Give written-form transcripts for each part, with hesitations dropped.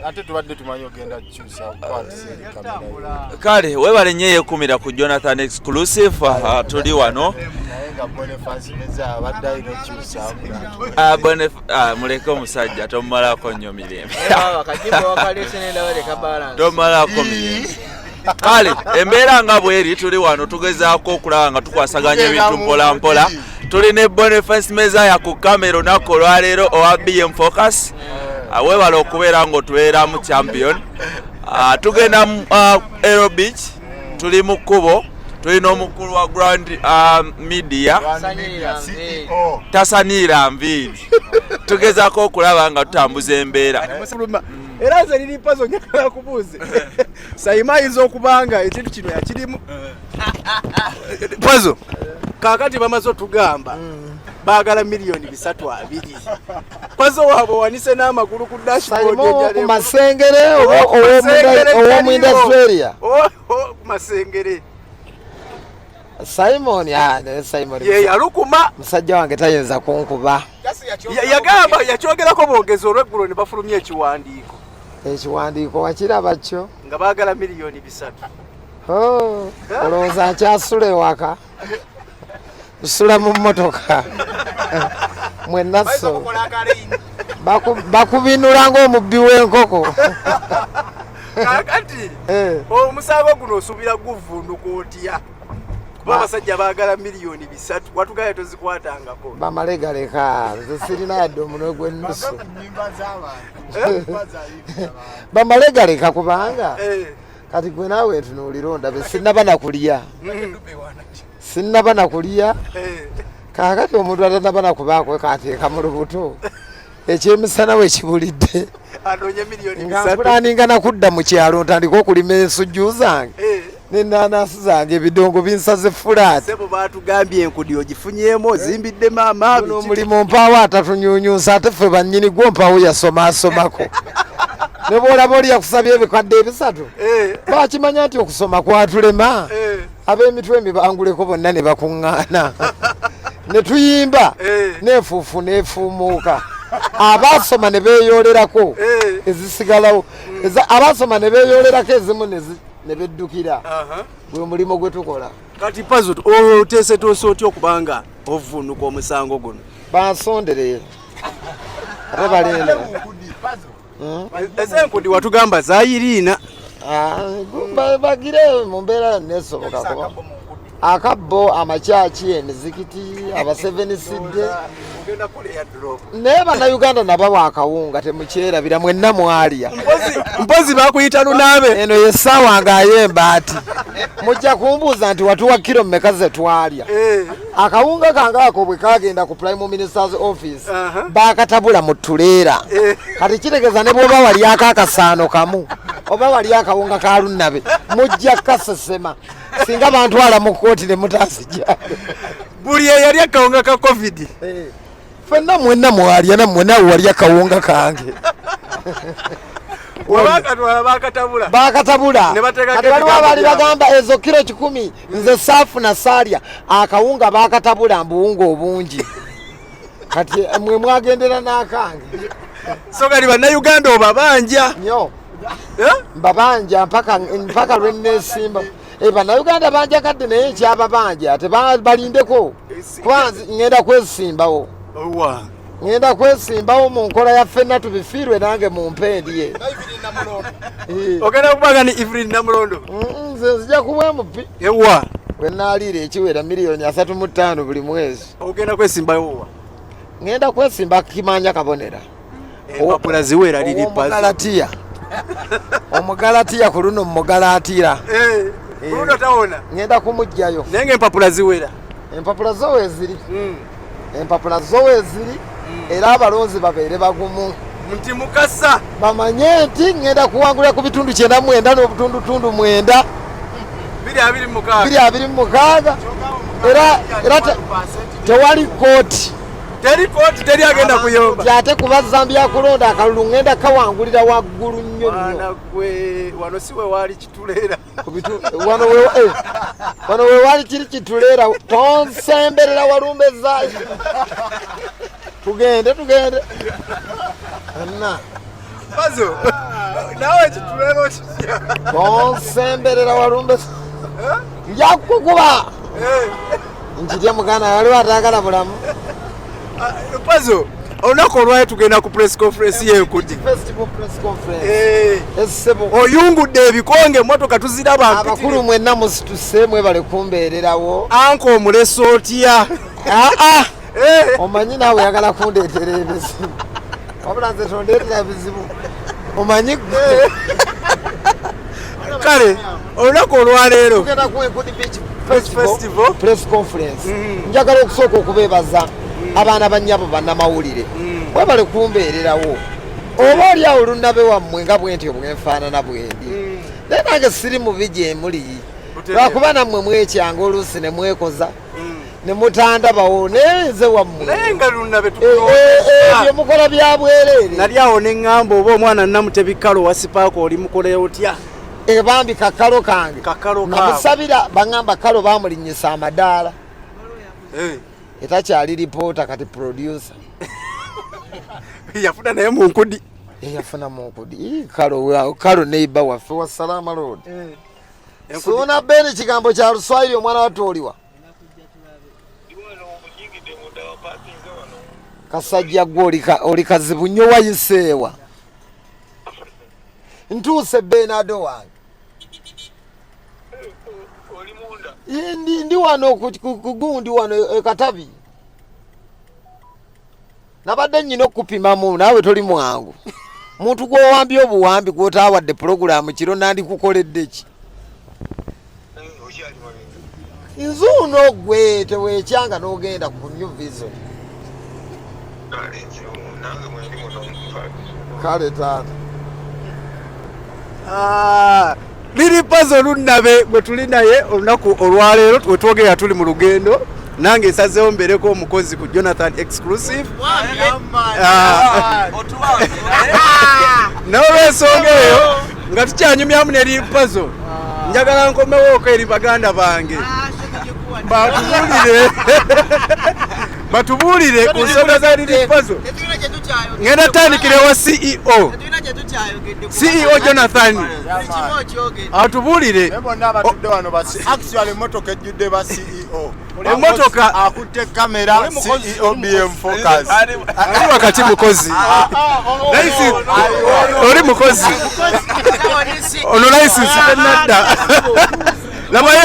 Ate tubadde tumanyi ogenda kukyusa kukwatisa eri kamera. Kale webale nnyo eyekumira ku Jonathan Exclusive. Tuli wano naye nga Boniface Meza abadde alina okukyusamu. Muleke omusajja, tomumalako nnyo mirembe, tomumalako mirembe. Kale embeera nga bweri, tuli wano tugezaako okulaba nga tukwasaganya ebintu mpola mpola. Tuli ne Boniface Mezaya ku kamera olunaku olwaleero owa BM Focus. Weebale okubeera ng'otubeeramu, champion. Tugenda mu Aero Beach, tuli mu kkubo, tulina omukulu wa Grand Media. CEO. Tasaniira nviiri. Tugezaako okulaba nga tutambuza embeera. Era nze liri pazo, njagala kubuuze, Saima ayinza okuba nga ekintu kino yakirimu. Pazo, kaakati bamaze otugamba baagala 320 miliyoni. Pazo waabwe owanise n'amagulu ku dashboard. Saimo ku Masengere oba ow'omu industrial? Ku Masengere. Simon, naye Simon ye yalukuma. Musajja wange tayinza kunkuba. Yagamba yakyogerako bwogezi olweggulo ne bafulumya ekiwandiiko. Ekiwandiiko wakiraba kyo? Nga baagala 3 miliyoni. Oh, olowooza nkyasula ewaka? Nsula mu mmotoka. Mwenna so bakubinula ng'omubbi w'enkoko. Kakati omusango guno osuubira guvunduka otya, kuba abasajja baagala 3 miliyoni, watugaye tozikwatangako? Bamale galeka, nze sirina yadde omunwe gw'ennusu. Nyimba z'abantu. Bamale galeka, kubanga kati gwe naawe ntunuulira ondabe, sinnaba nakulya, sinnaba nakulya. Kaakati omuntu atanaba nakubaako kateeka mu lubuto, ekyemisana we kibulidde. Anoonye miliyoni Nga 3. mpulaninga nakudda mu kyalo ntandika okulima ensujju zange n'enanasi zange, ebidongo binsaze fulaati. Sebo, batugambye enkudi ogifunyemu, ozimbidde maama. Guno omulimu mpaawo atatunyunyunsa, ate ffe bannyini gwo mpaawo yasomaasomako. Ne bwolaba oli yakusabye ebikadde 300, bakimanya nti okusoma kwatulema. Ab'emitwe emibanguleko bonna ne bakuŋŋaana ne tuyimba n'enfuufu n'efuumuuka, abaasoma ne beeyolerako ezisigalawo. Abaasoma ne beeyolerako ezimu ne beddukira. Gwe mulimu gwe tukola. Kati Pazo, oteeseteese otya okubanga ovunuka omusango guno? Bansondere ate balenda. Ezenkudi watugamba zayiriina. Ah, bagire mu mbeera yonna esoboka, kuba akabbo, amakyaki, emizikiti, abaseveniside. Ogenda kuleya drop. Naye Bannayuganda nabawa akawunga, temukyerabira, mwenna mwalya. Mpozi bakuyita lunaabe. Eno yessaawa ng'ayemba ati mujja kumbuuza nti watuwa kiro mmeka ze twalya. Akawunga kange ako bwe kagenda ku Prime Minister's office, bakatabula mu tuleera. Kati kitegeeza ne bw'oba walyako akasaano kamu oba wali akawunga ka lunnabe, mujja kasesema singa bantwala mu kooti ne mutaasijja. Buli eyali akawunga ka COVID. Fenna mwenna mwalya, nammwe naawe wali akawunga kange. Wabakatwala bakatabula. Bakatabula. Ne bateekako Kati waliwo ebigambo abaali byabwe. bagamba ezo kiro 100 nze saafuna, saalya akawunga, bakatabula mbuwunga obungi. Kati mwe mwagendera n'akange. So kati Bannayuganda obabanja? Nnyo. Eh? Mbabanja mpaka lwe neesimba. Eh, Bannayuganda banjagadde, naye nkyababanja, balindeko kuba ŋŋenda kwesimbawo. Wa? Ŋŋenda kwesimbawo mu nkola ya ffenna tubifiirwe, nange mumpe ndye. Eh. Ogenda kubaga ni Evelyn Namulondo? Nze nzija kuba MP. Ewa? Bwe naaliira ekiwera 35 miliyoni buli mwezi. Ogenda kwesimbawo wa? Ŋŋenda kwesimba Kimanya Kabonera. Empapula ziwera liri Pazo. Omugalatiya, omugalatiya, ku luno mugalatira. Eh, luno tawona. Ŋŋenda kumuggyayo. Naye ngaempapula ziwera. Empapula zo weeziri. Empapula zo weeziri, era abalonzi babeere bagumu. Nti mukasa. Bamanye nti ŋŋenda kuwangulira ku bitundu 99.9. 226. 226, era tewali kooti. Teri kooti, teri agenda kuyomba. Nti ate kuba Zambia kulonda akalulu ŋŋenda kawangulira waggulu nnyo nnyo. Mwana gwe, wano si we waali kituleera. Wano we wali kiri kituleera, tonsemberera walumbeza. Tugende, tugende na. Pazo, nawe kituleba okitya? Onsemberera walumbe nja kukukuba nkitya muganda waliwo atagala bulamu. Pazo, olunaku olwayo tugenda ku press conference y'enkudi. Festival press conference. Essebo. Oyungudde ebikonge, emmotoka tuziraba. Abakulu mwenna musituse, mwebale kumbeererawo. Anka omulesa otya? Aa, omanyi naawe oyagala kundeetera ebizibu, wabula nze tondeetera bizibu, omanyi gwe. Kale olunaku olwaleero tugenda ku Enkudi Beach Festival Festival. Press conference. Njagala okusooka okubeebaza abaana bannyabo bannamawulire, mwebale kumbeererawo. Oba oli awo olunnabe wammwe nga bwentyo bwenfaanana bwendi, naye nange siri mubi gyemuli, lwakuba nammwe mwekyanga oluusi ne mwekoza ne mutandabawo, naye nze wammwe. Naye nga lunabe Byemukola bya bwereere. Nali awo ne ŋŋamba oba omwana Namutebi Kalo wa Sipaako oli mukoleyo otya? Ebambi kakalo kange. Kakalo kaabwe. Namusabira, baŋŋamba kalo bamulinnyisa amadaala, etakyali lipoota, kati producer. Yafuna naye mu nkudi. Eyafuna munkudi. Kalo kalo neighbor waffe wa Salama Road. Suuna Beni, kigambo kya Luswayiri. Omwana wattu oliwa? Kasajja gwe oli kazibu nnyo. Wayiseewa? Ntuuse, Benado wange. Ndi wano ku gundi wano e Katabi. Nabadde nnyina okupimamu, naawe toli mwangu. Muntu gw'owambye obuwambi, gw'otaawadde pulogulaamu kiro, nandikukoledde ki? Nzuuno gwe teweekyanga n'ogenda ku New Vision. Kale taata. Ah, Lili Pazo Lunnabe gwe tuli naye olunaku olwaleero. Wetwogera tuli mu lugendo, nange nsazeewo mbeereko omukozi ku Jonathan Exclusive. Ah. N'olwensonga eyo nga tukyanyumyamu ne Lil Pazo, njagala nkomewooko eri baganda bange batubuulire ku nsonga za Lil Pazo. Ngenda tandikire wa CEO, CEO Jonathan atubuulire. Naye bonna abatudde wano actually emmotoka ejjudde ba CEO. Emmotoka- Akutte kamera, CEO BM Focus. Ali wakati mukozi. Oli mukozi ono, license tenadda. Labayo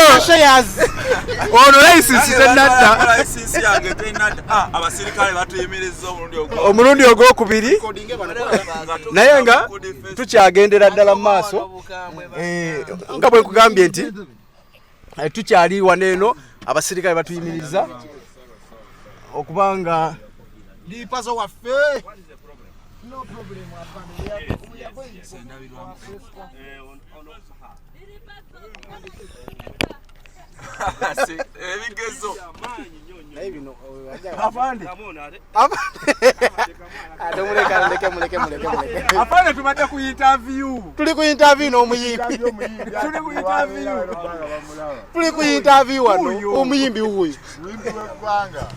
ono, license tenadda. License yange tenadda. Ah, abasirikale batuyimiriza omulundi ogwo Omulundi ogwokubiri, naye nga tukyagendera ddala mu maaso. Nga bwe nkugambye nti tukyali wano eno, abasirikale batuyimiriza okubanga Lipazo waffe. No problem, afande. We are going for Ebigezo. Afande. Ate muleke, muleke, muleke, muleke, muleke. Afande, tubadde ku interview. Tuli ku interview n'omuyimbi. Tuli ku interview. Tuli ku interview wano, omuyimbi wuuyo. Muyimbi w'eggwanga.